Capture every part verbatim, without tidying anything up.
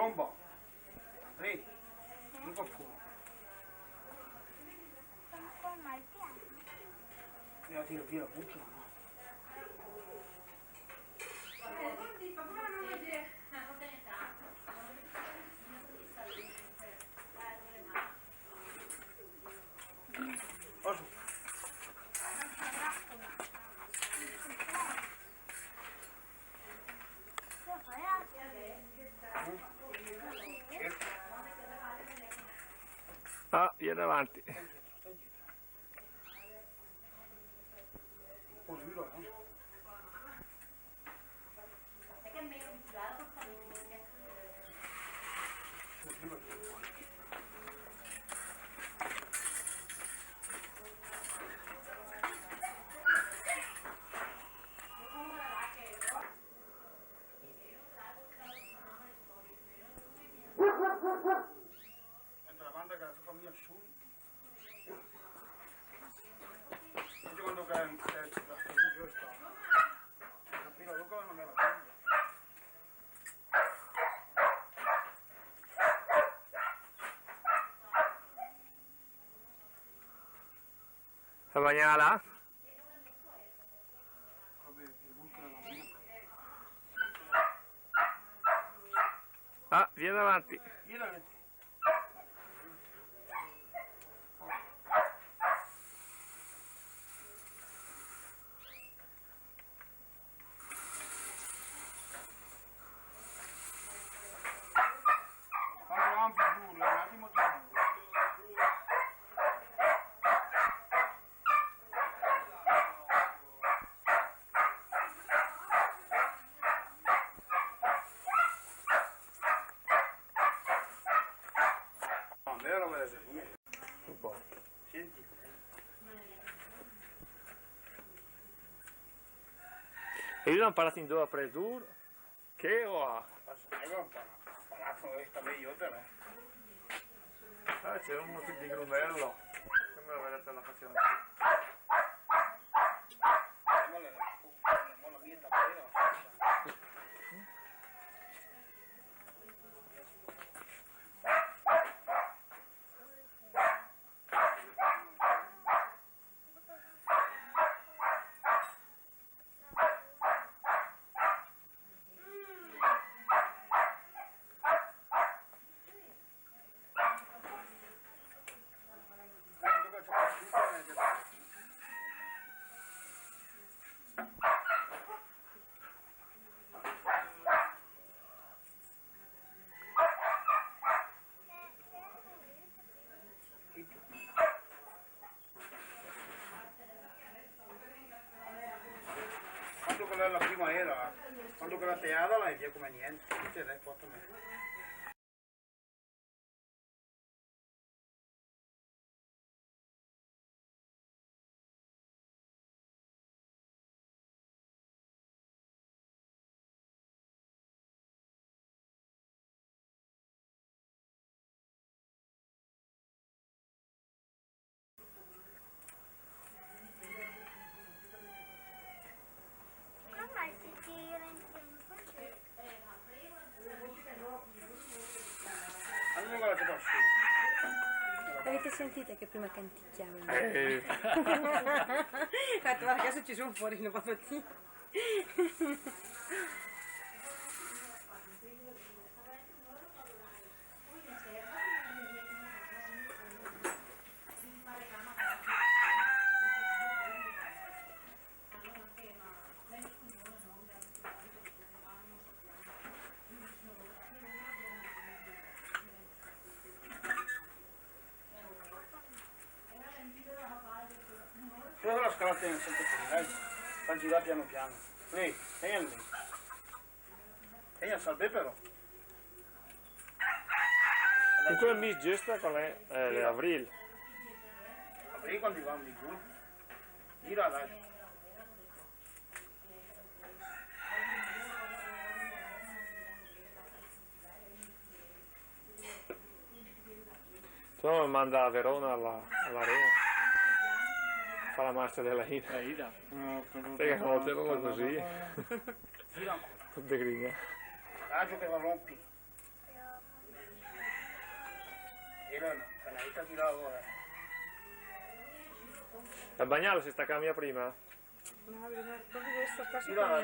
Bomba. Lì. Ecco qua. E la tira via la buccia, no? Ah, via davanti. Un po' dura, eh? Entra la banda che la so famiglia su. Io quando che, eh, la famiglia sta. Capito? Luca non me la cambia. La bagnala? Ah, via davanti. Quando va in più, un attimo ti No, vero, vero. Un po'. Senti. E io l'ho imparato in dove a Predur, che ho a... Passa, io ho imparato, ho imparato, eh, sta meglio, però. Ah, c'è uno che di Grunello, che me l'ha detto la faceva. Ma la, ma la mia sta bene, la faccia. Quando quella è la prima era, quando quella teata la è via come niente, tutte e tre, quattro metri. Avete sentito che prima canticchiava? Eh. Guarda, adesso ci sono fuori, non vado a dire. Però la scala tiene sempre qui, dai. Fa girare piano piano. Lì, tienilo lì. Tienilo, salve però. In quel mese giusto qual è? Eh, avril. Avril quando va in giù. Gira, dai. Però me manda a Verona alla, all'arena. Fa la marcia della Ida. La Ida? No, no, perché no, no, no, no, così. Gira ancora. Tutte grigna. Raggio che la rompi. Era una canaleta di lavoro. La bagnala se staccava mia prima? No, prima, proprio questa qua si... Allora,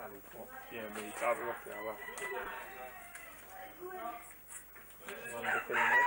un po'. Tieni, mi apro la fiamma. Quando che non è...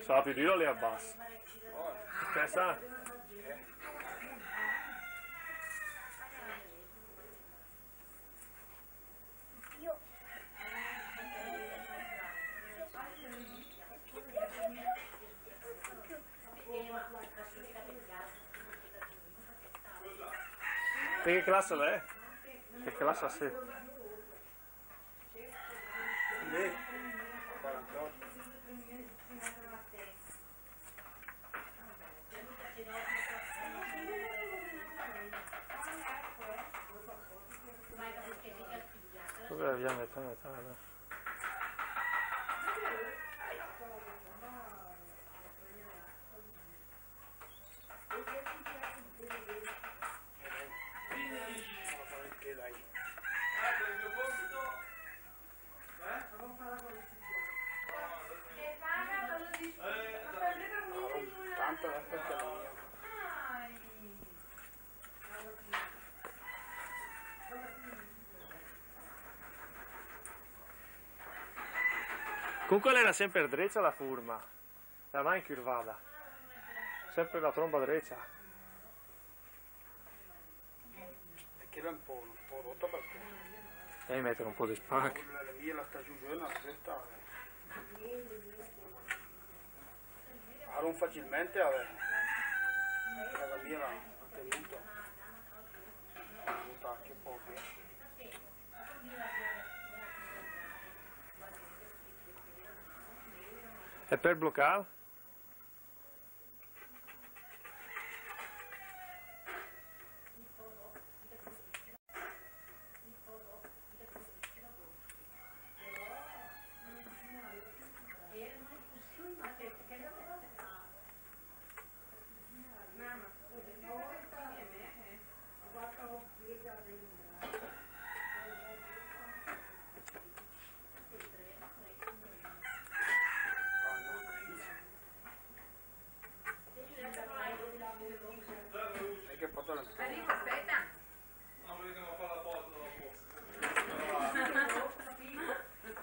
Sarà più dura lì al basso. Pensa. Te che classa l'è? Che classa sì? Beh, quarantotto. Dov'è via metà, metà, metà? Tanto la festa è mia. Comunque l'era semper drecia la furma. La mà incürvada. Semper la tromba drecia. E chèla l'è un po', un po' rota perché... Devi mettere un po' di spacca. La mia la sta giü, giü, la sta... Arum facilmente, vabbè. La mia la, la tenuta. La tenuta anche un po', eh. E per bloccare? Arrivo, aspetta.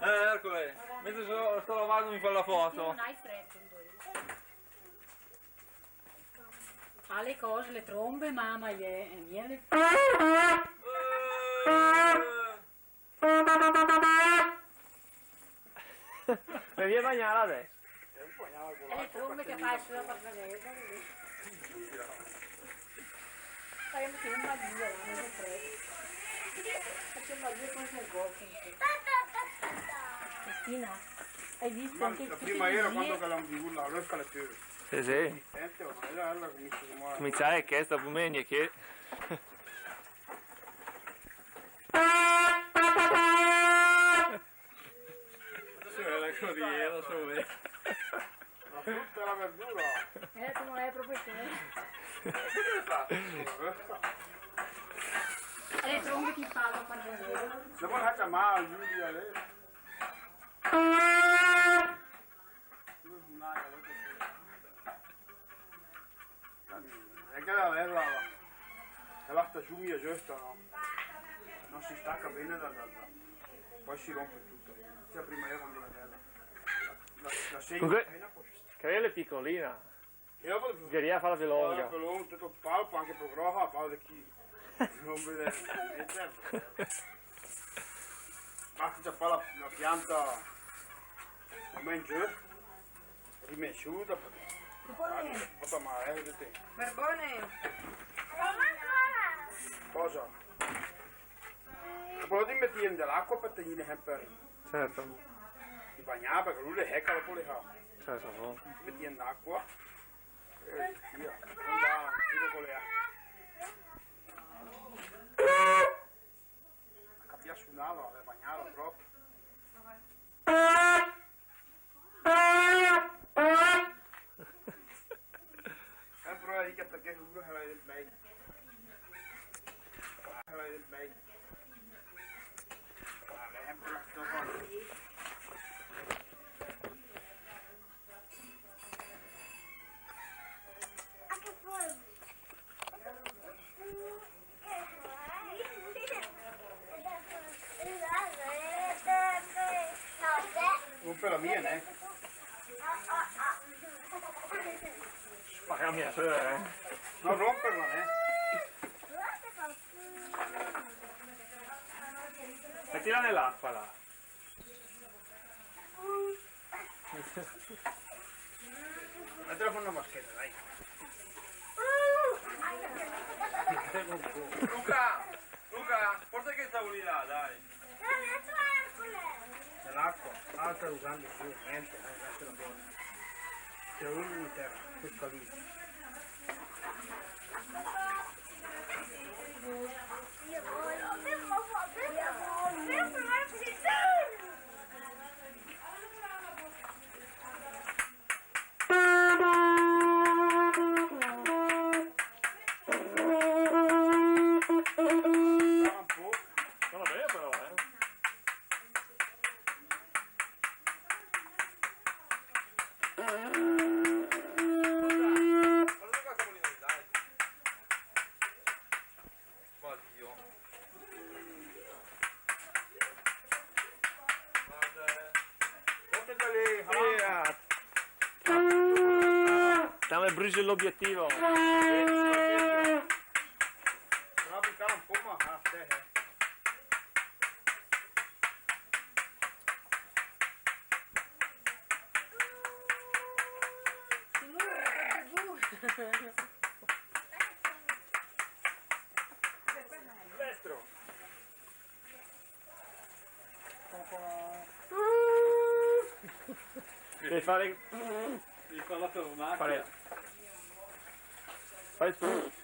Eh, eccole. Mentre sto, sto lavando mi fa la foto. Ah, le cose, le trombe, mamma, iè, e mia le... Me vien a bagnà adès. E le trombe che fa sö la partenesa. Faremo che un bagnino, no? Tre. Facciamo due cose in corpo. Cristina, hai visto anche la prima era quando che l'hanno vivuto la... Sì, sì. Sente, ma era, era come si chiamava? Cominciare che sta domenica che... Sì, la corriera, so bene. La frutta e la verdura. Eh, tu non hai proprio tempo. E le trombe che fanno quando... Dopo la chiamava, Giulia, lei. E che la, la, la, la stagione è giusta, no? Non si stacca bene da, da, da. Poi si rompe tutto. Sia prima io quando la bella. La, la, la segno. Comunque, appena poi. Quella è piccolina. Io vado più. Bisogneria farla più longa. Farla più longa, tutto palpo, anche più grossa, vado chi. Non vede niente. Basta già fare la, la pianta come in giù. Rimesciuta, perché... Barbone. Barbone. Cosa? Ma però ti metti in l'acqua per tenere sempre... Certo. Ti bagnava, perché lui le secca dopo le fa. Certo, no. Ti metti in l'acqua e via. Non va in giro con le acque. Cambia sunava, le bagnava proprio. Sempre una riga perché uno che la vede meglio. Che la vede meglio. Sempre la stessa cosa. Rompe la mia, né? Spara mia, eh. Non romperla, né? Mettila nell'acqua, là. Mettila con una vaschetta, dai. Luca, Luca, porta che tavoli là, dai. Nell'acqua, altra usando più, niente, dai, lasciala buona. C'è uno in terra, questo lì. Sono belle però, eh. Guarda, guarda qua come li dai. Oddio. Guarda, eh. Guarda lì, ah. Via. Dame brucio l'obiettivo. Bravo, cara, un po', ma, ah, te, eh. Signore, che blu. Destro. Devi fare, devi fare la tua macchina. Fare, fare.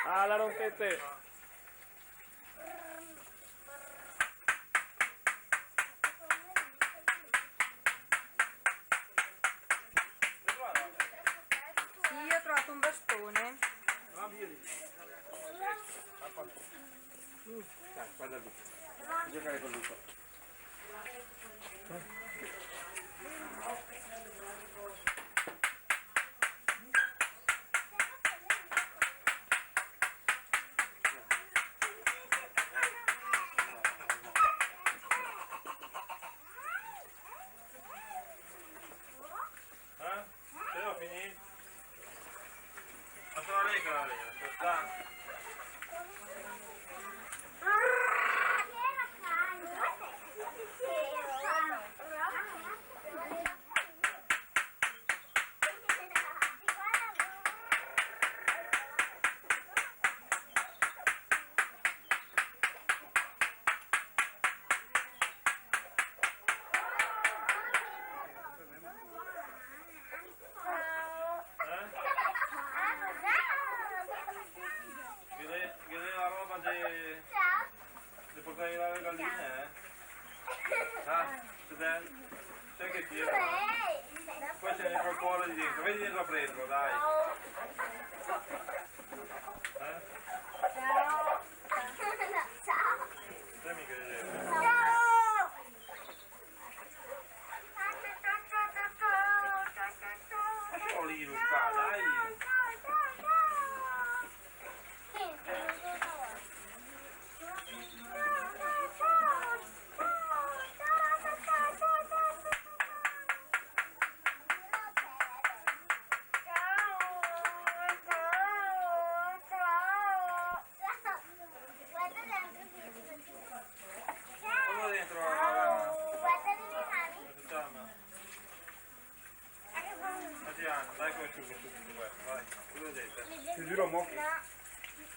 Ah, la rompete! Sì, io ho trovato un bastone. Dai, guarda lì. Giocare con Luca. Eh? Te l'heu finì? Ma sono le cose, sta. Eh? Che l'è, che l'è la roba de, de portare via le galline, eh? Ah, se te, sai che tiro, eh? Poi ce ne fa fuori di dentro, vedi dentro la pentola, dai. Eh? Ciao. Ciao. Dai, mica vedere. Ciao. Lascialo lì, non sta, dai. Cosa dentro? Guarda le mani. Come si chiama? Adriano, dai, come si chiama? Vai, cosa dentro? Ti giuro, mo. No,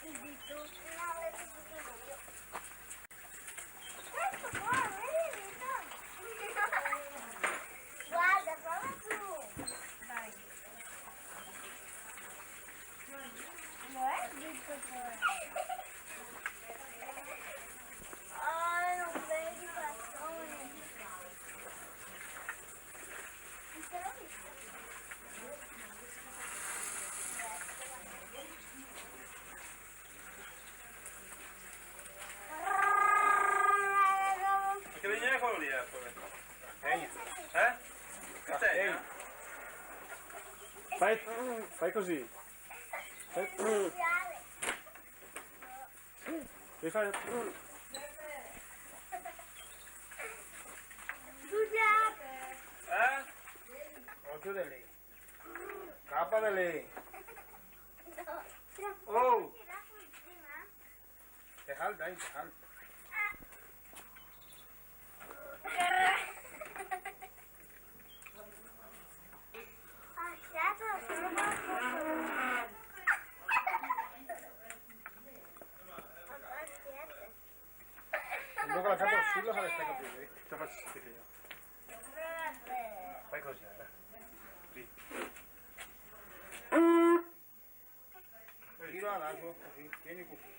il dito. No, il dito. Questo qua, vedi, vedi. Guarda, prova tu. Dai. Lo è il dito poi? Ah, non vedi, persone. Ma che veniva quello lì, eh, pure? Eh? Che segna? Fai, fai così. Fai. Devi fare. Eh? Occhio da lì. Scappa da lì. Oh! Dèhal, dai, dèhal. Quando la capa sul, la resta capito, eh? Te faccio schifo io. Fai così, guarda. Sì. Gira là, così, tieni così.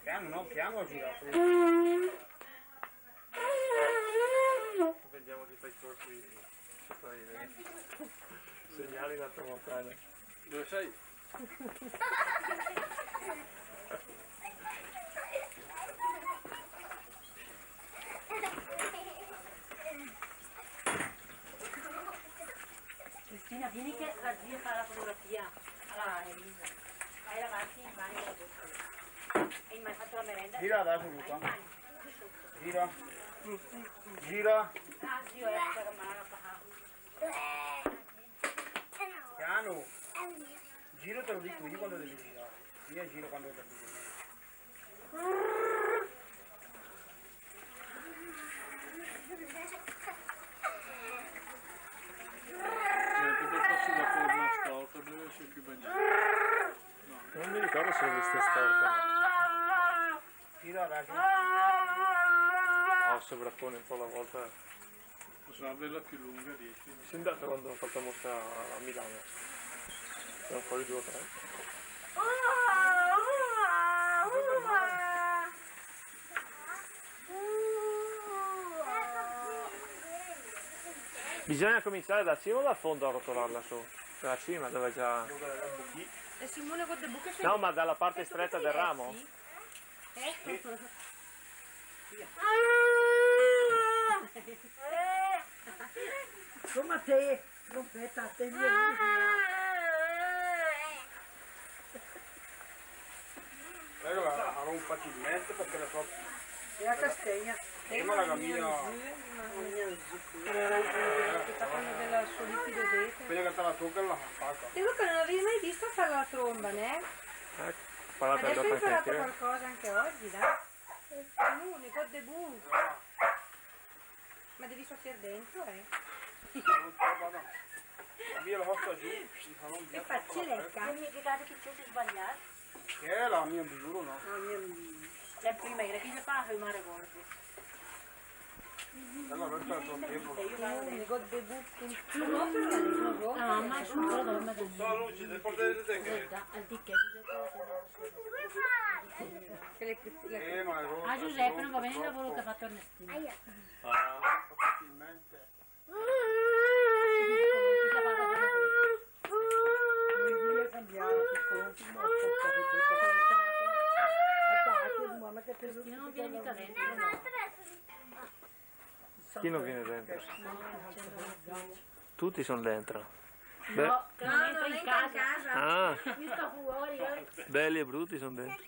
Piano, no, piano a girare. Vediamo chi fa i colpi. Segnali in alta montagna. Dove sei? Cristina, vieni che la zia fa la fotografia. Allora, Elisa, vai avanti in bagno. E mi hai fatto la merenda? Gira, dai, subito. Vai in bagno, qui sotto. Gira. Gira. Ah, zio, eh, sta che me la fa. Piano. Giro, te lo dico io quando devi girare. Io giro quando devi girare. Eh, come faccio la forma storta? Dove c'è più bagnato? No. Non mi ricordo se l'ho vista storta. Gira, dai. Ho il sovrappone un po' alla volta. Possiamo averla più lunga, dieci. Sei andata quando ho fatto la mostra a Milano? Siamo fuori due o tre. Bisogna cominciare da cima o da fondo a rotolarla su? Dalla cima, dove già... E Simone, guarda, buche... No, ma dalla parte stretta del ramo? Eh? Insomma, te, trombetta, te, via, via. Quella la rompo facilmente perché la so... E la castagna? Eh, ma la mia... Che fa quando della suo liquido dentro. Quella che te la tocca la fa fatta. Dico che non avevi mai visto fare la tromba, né? Eh, parlate... Adesso hai imparato qualcosa anche oggi, dai. Simone, what the boo? Ma devi soffiare dentro, eh. Non so, guarda. Via la vostra giù, mi farò un... È facile, eh. Significa che tu ti sbagli. Che è la mia misura, no? La mia misura. La prima era che io facevo il mare vuoto. Allora, questo è il tuo tempo. Simone, what the boo? Ah, ma è un po' da... Ciao, Luci, se portate te che... Al di che... Eh, ma è rotto, ah, Giuseppe, non va bene il lavoro che ha fatto Ernestina. Ah, facilmente. Ernestina non viene mica dentro, no. Chi non viene dentro? Tutti sono dentro. No, no, non entra in casa. Ah. Io sto fuori, eh. Belli e brutti sono dentro.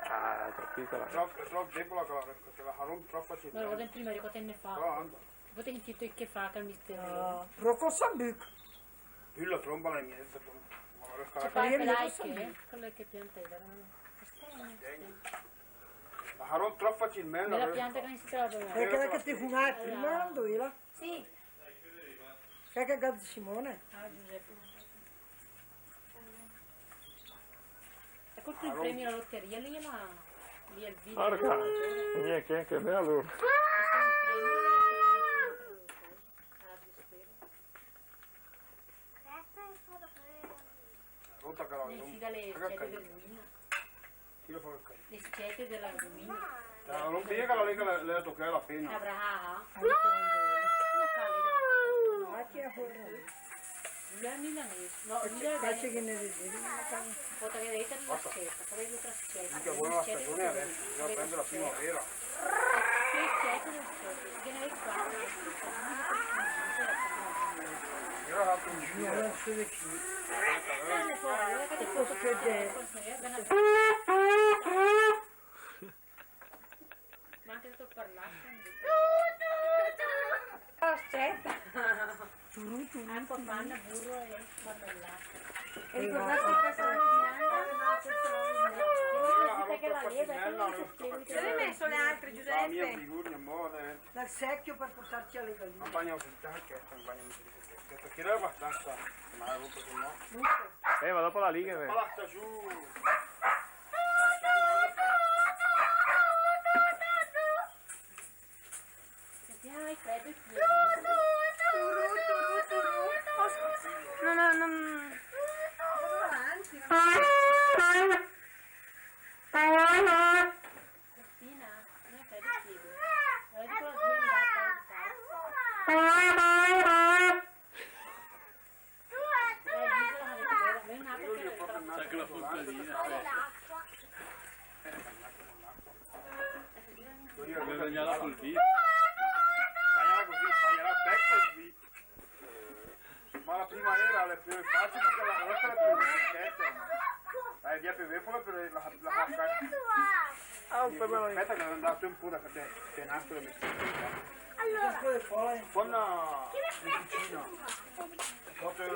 Ah, è troppo piccola. Troppo, è troppo debole quella, ecco, se la rompo troppo facile. Ma guarda, prima di quattro anni fa. Però anda. Poi ti senti che fa che il mistero. Ah, però cosa buc? Più la tromba la mia, sta tromba. Ma ora sta... Ci fa anche like, eh? Quella che pianta è, veramente. La rompo troppo facilmente. Nella pianta che non si trova. Perché la che ti fuma prima, dove la? Sì. Che, che gh'ha Simone? Ah, Giuseppe. Ecco il premio alla lotteria, lì la, lì al video. Porca, niente, anche me allora. Rotta che la... Sì, dalle schede del vino. Chi lo fa? Le scete della gomina. Ah, non mi dica la lega, la, la toccare la pena. Avrà. Una calda. Lui è milanese. No, lui è veneto. Potrebbe essere la sceta, sarebbe la sceta. Mica buona la stagione adesso, bisogna prendere la primavera. Che sceta, che sceta, che ne hai qua? Io ho fatto un giro. Che cosa che è? Ma anche tutto parlato. Aspetta. Acqua, panna, burro e marmellata. E ricordate che sono di... Dove hai messo le altre, Giuseppe? Dal secchio per portarci alle galline. Ma bagna così tanto, che bagna così tanto. Perché era abbastanza, ma era rotto, se no. Eh, ma dopo la liga, eh. Palla sta giù. Dai, freddo e freddo. No, no, no. Cristina, non è freddo e freddo. Vedi che la zia è andata a... Sa che la fontanina, eh. Bisogna la col dito. Sbagliala così, sbagliala bel così. Ma la primavera è più facile perché la, la è più... Eh, via più debole, però la, la... Ah, un po'. Aspetta che è andato un po' da, da, da nastro. Allora, con la vicina. Proprio...